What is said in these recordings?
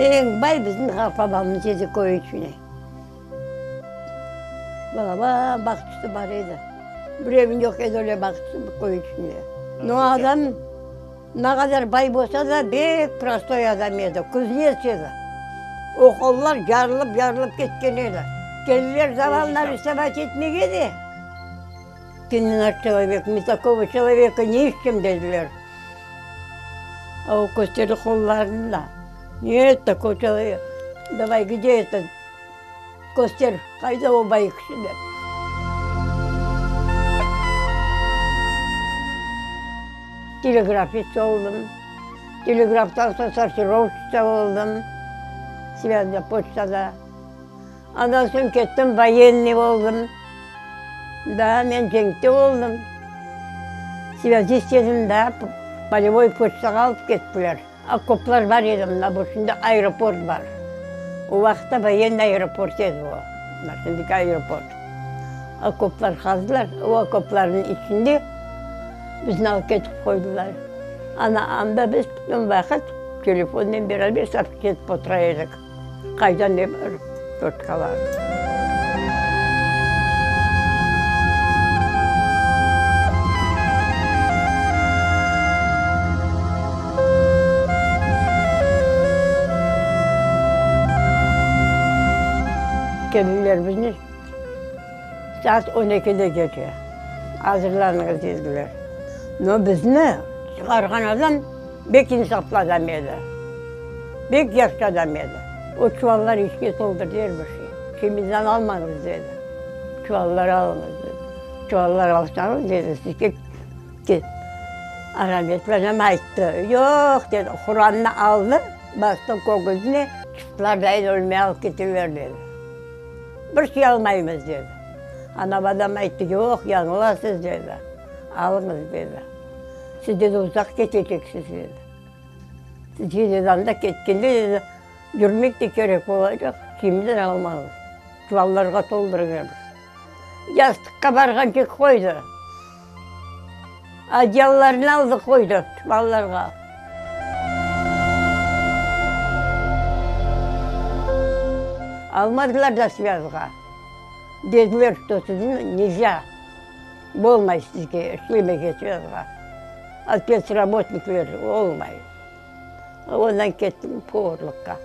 Eñ bay bizim qartbabamız edi köy içine. Balaban bağçası bar edi. Birevniñ yoq edi öyle bağçası köy içinde. No adam ne qadar bay bolsa da, bek prostoy adam edi, kuznets edi. O qollar yarılıp-yarılıp ketken edi. Keldiler zavalnı arestovat etmege de, Ты не наш человек, мы такого человека не ищем, dediler. A o kösterdi qollarını da, Нет такого человека, давай, где этот, köster, qayda o bay kişi dep. Telegrafist oldım, telegraftan soñ sortirovşitsa oldım, svâzda, poçtada. Andan soñ kettim, voyennıy oldım. Daa men cenkte oldım. Svâzist edim daa, polevoy poçtağa alıp kettiler. Okoplar bar edi mında, bu şimdi aeroport bar. O vaqıtta voyennıy aeroport edi o, mına şimdiki aeroport. Okoplar qazdılar, o okoplarnıñ içinde bizni alıp ketip qoydılar. Ana, anda biz bütün vaqıt telefonnen beraber sohbet etip otura edik. Qayda ne bar, toçkalar. Keldiler bizni saat on ekide gece, azırlanıñız dediler. No, bizni çıqarğan adam bek insaflı adam edi. Bek yahşı adam edi. O çuvallar içke toldurdı er bir şey. Çemizden almañız, dedi. Çuvallar alıñız, dedi. Çuvallar alsañız, dedi, sizge Arametli ayttı. Yoq, dedi, Qurannı aldı, bastı köküsine, çıqtılar da endi ölmey alıp keteler, dedi. Bir şey almaymız, dedi. Anav adam ayttı, yoq, yañılasız, dedi. Alıñız, dedi. Siz, dedi, uzaq keteceksiz, dedi. Dedi, anda ketkende, dedi, yürmek de kerek olacaq, kiyimler almañız, çuvallarğa toldurıñız. Yastıqqa barğance qoydı. Adyallarını aldı, qoydı çuvallarğa. Almadılar da svâzğa. Dediler, çto sizni nelzâ, bolmay sizge işlemege svâzğa. Spetsrabotnikler olmay. Ondan kettim povarlıqqa.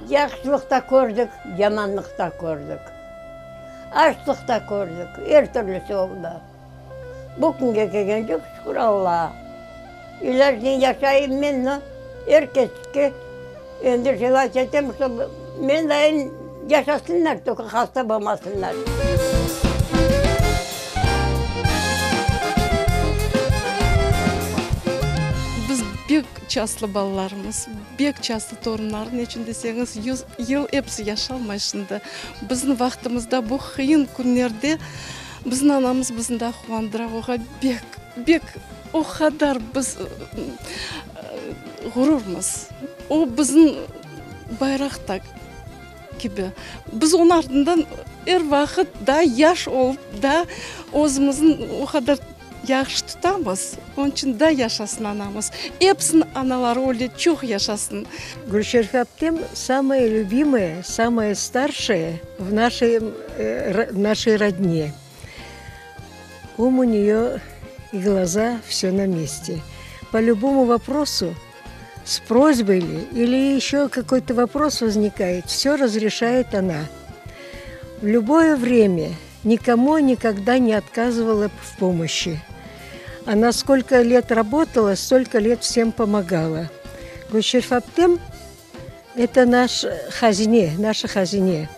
Yahşılıq da kördik, yamanlıq da kördik. Açlıq da kördik, er türlüsi oldı. Bu künge kelgence, şükür Allağa, ilâcnen yaşayım men, no, er keske endi jelât etem, ştob men dayın yaşasınlar, tolko hasta bolmasınlar. Biz pek çastlı balalarmız, pek çastlı torunlar, neçün deseñiz, yuz yıl episi yaşalmay şimdi. Bizim vaqtımızda bu qıyın künlerde bizim anamız bizni daa quvandıra, oğa bek, bek o qadar biz ğururmız. O bizim bayraqta kibi. Biz onıñ artından er vaqıt daa yaş olıp, daa özümizni o qadar Yahşı tutamız, onıñ içün da yaşasın anamız. Episiniñ anaları öyle çoq yaşasın. Gülşerife aptem samaya lübimaya, samaya starşaya v našey našey rodne. Um u neyo i glaza, vse na meste. Po lübomu voprosu, s prosboy li ili eşö kakoy-to vopros voznikaet, vse razreşaet ona. V lüboye vremya Nikomu nikogda ne otkazyvala v pomoşçi. Ona skolko let rabotala, stolko let vsem pomogala. Gülşerif aptem, eto naş hazine, naşa hazine.